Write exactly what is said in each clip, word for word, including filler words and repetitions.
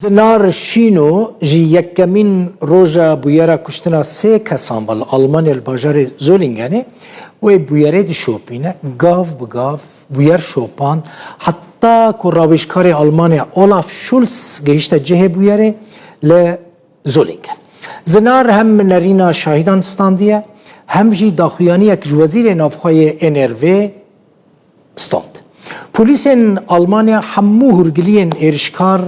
Zinar Şîno ji yekemîn roja bûyera kuştina sê kesan ve li Almanya li bajarê Zolingenê wê bûyerê dişopîne, gav bi gav bûyer şopand, heta ku rawêjkarê Almanya Olaf Scholz gihişte cihê bûyerê li Zolingen. Zinar hem nerîna şahîdan standiye, hem jî daxuyaniyek ji Wezîrê Navxwe yê N R W stand. Polîsên Almanya hemû hûrgiliyên êrişkar,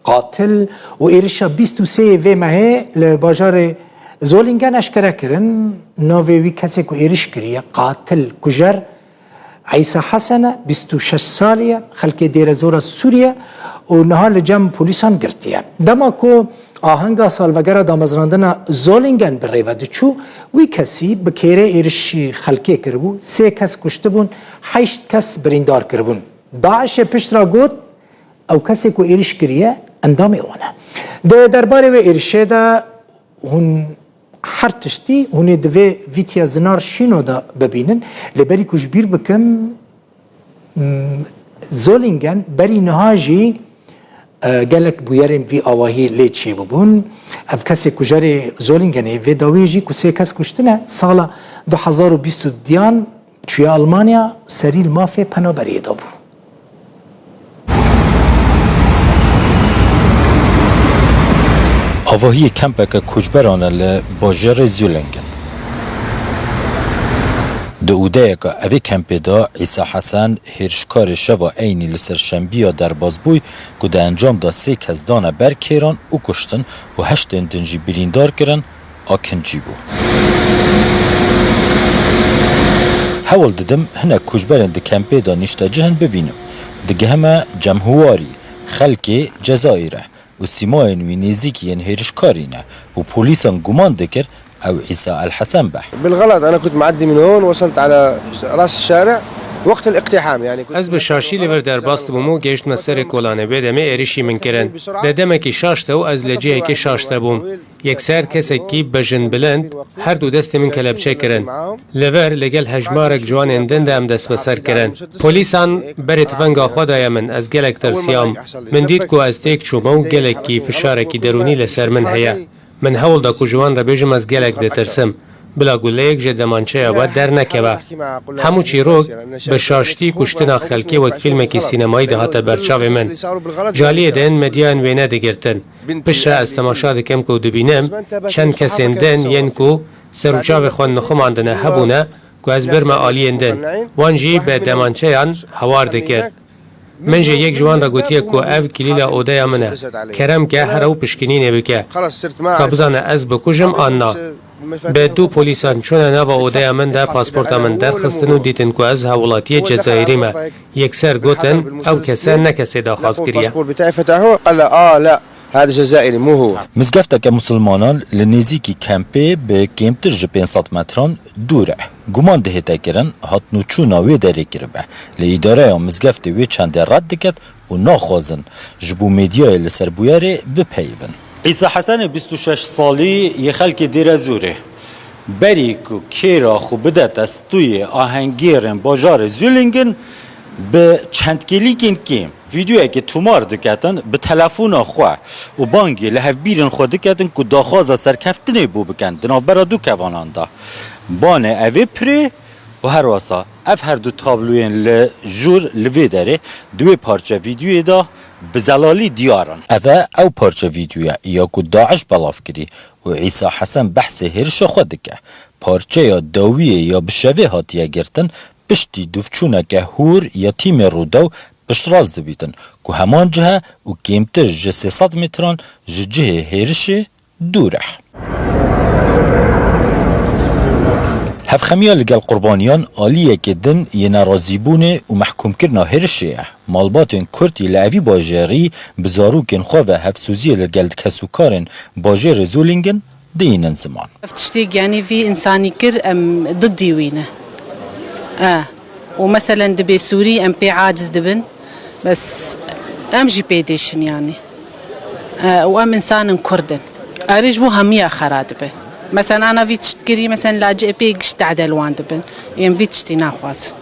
qatil û êrişa bîst û sê yê vê mehê li bajarê Zolingen eşkere kirin. Navê wî kesê ku êriş kiriye, qatil, kujer, Îsa Hesen e, bîst û şeş salî ye, xelkê Dêrezora Sûrî ye û niha li cem polîsan girtiye. Dema ku ahenga salvegera damezrandina Zolingen bi rê ve diçû, wî kesî bi kêrê êrişî xelkê kiribû, sê kes kuştibûn, heşt kes birîndar kiribûn. DAIŞê pişt re got, ew kesê ku êriş kiriye, endamê wan e. Di derbarê wê êrişê de hûn her tiştî, hûn ê di vê vîtiya Zinar Şîno de bibînin. Lê berî ku ji bîr bikim, m, Zolingen berî niha jî, e, gelek bûyerên vî awahî lê çêbûbûn. Ev kesê kujerê Zolingenê vê dawiyê jî ku sê kes kuştine, sala du hezar û bîst û duyan çûye Almanya, serî li mafê penaberiyê de bû. Avahiyê kempeke koçberan e li bajêrê Zülingen. Di odeyeke evê kempê de Îsa Hesen, hêrişkarê şeva eynî li ser şembiya derbas bûy ku di encam de sê kes dane ber kêran û kuştin û heştên din jî birîndar kirin, akincî bû. Hewl didim hinek koçberên di kempê de nîştecihin bibînim. Digihime Cemhuwarî, xelkê Cezayîr e û sîmayên wî nêzîkî yên hêrişkarî ne û polîsan guman dikir ew Îsa El Hesen be. بالغلط، أنا كنت معدي من هون، وصلت على راس الشارع وقت الاقتحام، يعني كنت Ez bi şaşî li vir derbas dibûm û gehiştime serê kolanê. Vê demê êrişî min kirin. Di demekî şaş de û ez li cihekî şaş de bûm. Yekser kesekî bejinbilind her du destê min kelepçe kirin. Li vir, li gel hejmarek ciwanên din de em destbeser kirin. Polîsan berê tivenga xwe daye min, ez gelek tirsiyam. Min dît ku ez têk çûme û gelekî fişarekî derûnî li ser min heye. Min hewl da ku ji wan re bêjim ez gelek ditirsim. Bila guleyek ji demançeya we dernekeve. Hemû çîrok bi şaştî kuştina xelkê wek fîlmekî sînemayî dihate ber çavê min. Caliyê din medyayên wêne digirtin. Piştre ez temaşa dikim ku dibînim çend kesên din yên ku ser û çavê xwe nixumandine hebûne ku ez birme aliyên din. Wan jî bi demançeyan hawar dikir. Min jî yek ji wan re gotiye ku ev kilîla odeya min e. Kerem ke here û pişkinînê bike. Ka bizane ez bikujim an na. Bi du polîsan çûne nava odeya min de pasporta min derxistin û dîtin ku ez hevwelatiyê Cezayirî me. Yekser gotin, ew kese ne kesê daxwaz kiriye. الباسبور بتاعي فتحوه، قال له: "آه، لا، هذا جزائري، مو هو." Mizgefteke misilmanan li nêzîkî kempê bi kêmtir ji pênc sed metran dûr e. Guman dihête kirin, hatnûçûna wê derê kiribe. Lê îdareya mizgeftê wê çendê red diket û naxwazin ji bo medyayê li ser bûyerê bipeyivin. Îsa Hesenê bîst û şeş salî yê xelkê Dêrezûrê berî ku kêra xwe bidete stûyê ahengêrên bajarê Zûlingin, bi çend kêlîkên kêm vîdeoyekê tomar diketin, bi telefona xwe û bangê li hevbîrên xwe diketin ku daxwaza serkeftinê bo bikin di navbera du kevanan de. Banê evê pirê û herwesa ev her du tabloyên li jûr li vê derê di wê parçe vîdeoyê de bi zelalî diyar in. Ev e ew parçe vîdeoya ya ku DAIŞ belav kirî û Îsa Hesen behsê hêrişa xwe dike. Parçeya dawiyê ya bi şevê hatiye girtin, piştî dûvçûneke hûr ya tîmê Rûdaw piştrast dibîtin ku heman cih e û kêmtir ji sê sed metran ji cihê hêrişê dûr e. Hevxemiya li gel qurbaniyan aliyekê din yê nerazîbûnê û mehkûmkirina hêrişê ye. Malbatên Kurd yê li evî bajêrî bi zarokên xwe ve hevsoziyê li gel kesûkarên bajêrê Zolingin dihînin ziman. Ev tiştê giyanî vî însanî kir, em diddî wî ne. E, û meselen dibê Sûrî em pê aciz dibin, bes em jî pê dêşin yanî. E, û em însanin Kurd in. Erê ji bo hemiya xera dibe. Meselen ana vî tişt kirî, meselen lacê pê giş tehdê li wan dibin. Em vî tiştî naxwazin.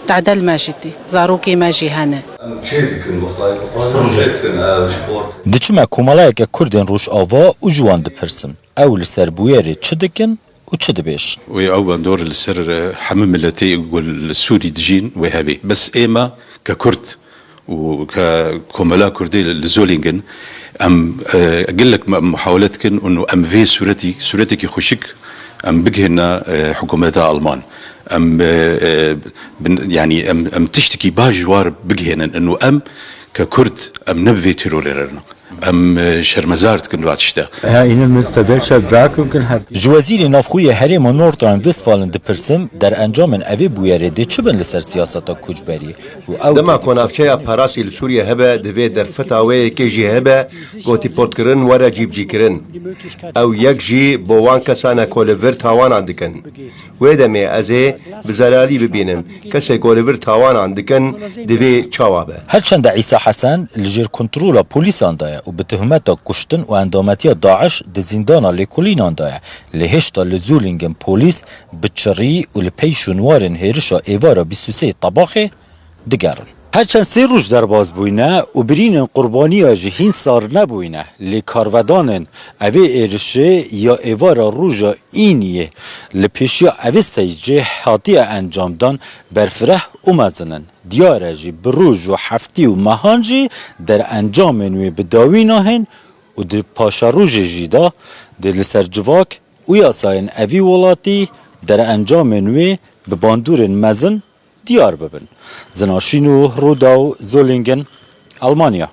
Tadel me jî tê, zarokê me jî hene. Em çê dikin, wextayê ku xwarin çê dikin, ev ji xort. Diçime komelayeke Kurdên Rojava û ji wan dipirsim, ew li ser bûyerê çi dikin û çi dibêjin? Wê ew bandor li ser, e, hemû miletê ku li Sûrî dijîn wê hebê. Bes ême ke Kurd û ke komela Kurdê li, li Zolingen, em, e, gelek me, muhawele dikin û em vê sûretî, sûretekî xweşik em bigihîne, e, hikûmeta Alman. Em, e, e, bin, yanî em, em tiştekî baş ji war bigihînin û em ke Kurd em ne bi vê terorê re ne. Em, e, şermezar dikin va tişte. Ja, Ihnen müsst der Wirtschaft Vakuum hat. Ji Wezîrê Navxwe yê Herêma Nordrhein-Westfalen dipirsim, derencamên evê bûyerê dê çi bin li ser siyaseta koçberî û ew Dema dê ku navçeya Parasî li Sûriye hebe, divê derfeta wê yekê jî hebe, gotîporkirin were cîbicîkirin. Ew yek jî bo wan kesan e ku li vir tawanan dikin. Wê demê ez ê bi zelalî bibînim. Kesê ku li vir tawanan dikin, divê çawa be? Her çend Îsa Hesen li jêr kontrola polîsan de ye û bi tohmeta kuştin û endametiya DAIŞ di zîndana lêkolînan de ye, lê hêşta li Zolingen polîs bi çirî û li pey şûnwarên hêrişa êvara bîst û sê Tebaxê digerin. Her çend sê roj derbas bûyne û birînên qurbaniya jî hîn sar nebûyne, lê karvedanên evê êrişê ya êvara roja Îniyê li pêşiya Avestayê cê hatiye encamdan berfireh û mezin in. Diyar e jî bi roj û heftî û mehan jî derencamên wê bi dawî nahên û di paşerojê jî de dê li ser civak û yasayên evî welatî derencamên wê bi bandorên mezin diyar bibin. Zina Şîno, Rûdaw, Zolingen, Almanya.